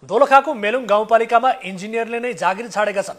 दोलखाको मेलुङ गाउँपालिकामा इन्जिनियरले नै जागिर छाडेका छन्।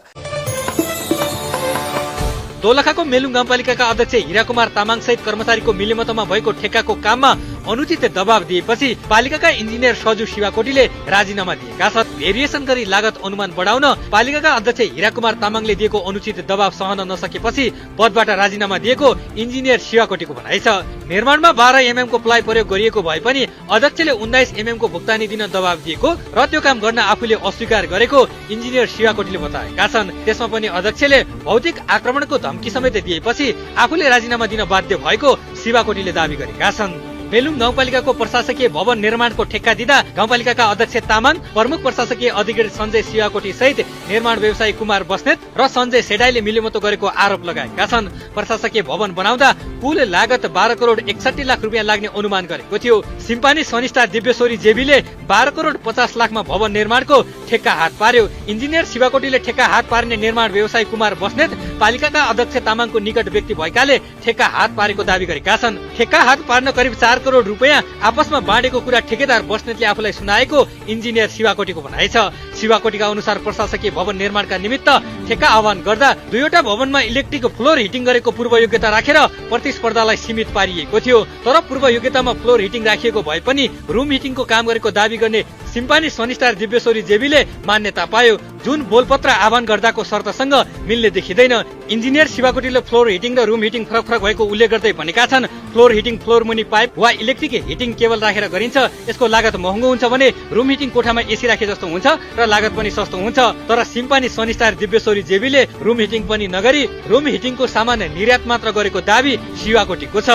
दोलखाको मेलुङ गाउँपालिकाका अध्यक्ष हिराकुमार तामाङ सहित कर्मचारीको मिलेमतोमा भएको ठेक्काको काममा अनुचित दबाव दिएपछि पालिकाका इन्जिनियर सजु शिवाकोटीले राजीनामा दिएका छन्। भेरिएसन गरी लागत अनुमान बढाउन पालिकाका अध्यक्ष हिराकुमार तामाङले दिएको अनुचित दबाव सहन नसकेपछि पदबाट राजीनामा दिएको इन्जिनियर शिवाकोटीको भनाइ छ। निर्माणमा 12 mm को प्लाइ प्रयोग गरिएको भए पनि अध्यक्षले 19 mm को भुक्तानी दिन दबाव दिएको र त्यो काम गर्न आफूले अस्वीकार गरेको इन्जिनियर शिवाकोटीले बताएका छन्। त्यसमा पनि अध्यक्षले भौतिक आक्रमणको धम्की समेत दिएपछि आफूले राजीनामा दिन बाध्य भएको शिवाकोटीले दावी गरेका छन्। मेलुङ गाउँपालिकाको प्रशासकीय भवन निर्माणको ठेक्का दिँदा गाउँपालिकाका अध्यक्ष तामाङ, प्रमुख प्रशासकीय अधिकारी सञ्जय शिवाकोटी सहित निर्माण व्यवसायी कुमार बस्नेत र सञ्जय सेडाईले मिलेमतो गरेको आरोप लगाएका छन्। प्रशासकीय भवन बनाउँदा कुल लागत 12 करोड 61 लाख रुपियाँ लाग्ने अनुमान गरेको थियो। सिम्पानी सनिस्टा दिव्यश्वरी जेबीले 12 करोड 50 लाखमा भवन निर्माणको ठेक्का हात पार्यो। इन्जिनियर शिवाकोटीले ठेक्का हात पार्ने निर्माण व्यवसायी कुमार बस्नेत पालिकाका अध्यक्ष तामाङको निकट व्यक्ति भएकाले ठेक्का हात पारेको दावी गरेका छन्। ठेक्का हात पार्न करिब 4 करोड रुपियाँ आपसमा बाँडेको कुरा ठेकेदार बस्नेतले आफूलाई सुनाएको इन्जिनियर शिवाकोटीको भनाइ छ। शिवाकोटीका अनुसार प्रशासकीय भवन निर्माणका निमित्त ठेक्का आह्वान गर्दा 2वटा भवनमा इलेक्ट्रिक फ्लोर हिटिङ गरेको पूर्व योग्यता राखेर प्रतिस्पर्धालाई सीमित पारिएको थियो। तर पूर्व योग्यतामा फ्लोर हिटिङ राखिएको भए पनि रुम हिटिङको काम गरेको दावी गर्ने सिम्पानी सनिस्टार दिव्यश्वरी जेबीले मान्यता पायो, जुन बोलपत्र आह्वान गर्दाको शर्तसँग मिल्ने देखिँदैन। इन्जिनियर शिवाकोटीले फ्लोर हिटिङ र रुम हिटिङ फरक फरक भएको उल्लेख गर्दै भनेका छन्, फ्लोर हिटिङ फ्लोर मुनि पाइप वा इलेक्ट्रिक हिटिङ केबल राखेर गरिन्छ। यसको लागत महँगो हुन्छ भने रुम हिटिङ कोठामा एसी राखे जस्तो हुन्छ र लागत पनि सस्तो हुन्छ। तर सिम्पानी सनिस्टार दिव्यश्वरी जेबीले रुम हिटिङ पनि नगरी रुम हिटिङको सामान निर्यात मात्र गरेको दावी शिवाकोटीको छ।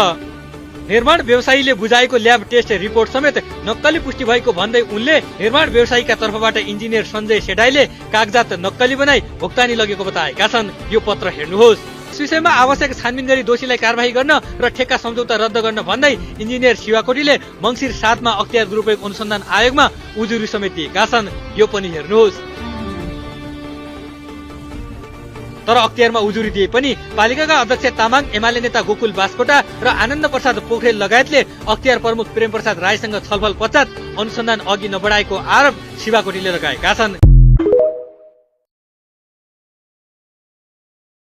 निर्माण व्यवसायीले बुझाएको ल्याब टेस्ट रिपोर्ट समेत नक्कली पुष्टि भएको भन्दै उनले निर्माण व्यवसायीका तर्फबाट इन्जिनियर सञ्जय सेडाईले कागजात नक्कली बनाई भुक्तानी लगेको बताएका छन्। यो पत्र हेर्नुहोस्। यस विषयमा आवश्यक छानबिन गरी दोषीलाई कारबाही गर्न र ठेक्का सम्झौता रद्द गर्न भन्दै इन्जिनियर शिवाकोटीले मङ्सिर 7 मा अख्तियार दुरुपयोग अनुसन्धान आयोगमा उजुरी समेत दिएका छन्। यो पनि हेर्नुहोस्। तर अख्तियारमा उजुरी दिए पनि पालिकाका अध्यक्ष तामाङ, एमाले नेता गोकुल बास्कोटा र आनन्द प्रसाद पोखरेल लगायतले अख्तियार प्रमुख प्रेम प्रसाद राईसँग छलफल पश्चात अनुसन्धान अघि नबढाएको आरोप शिवाकोटीले लगाएका छन्।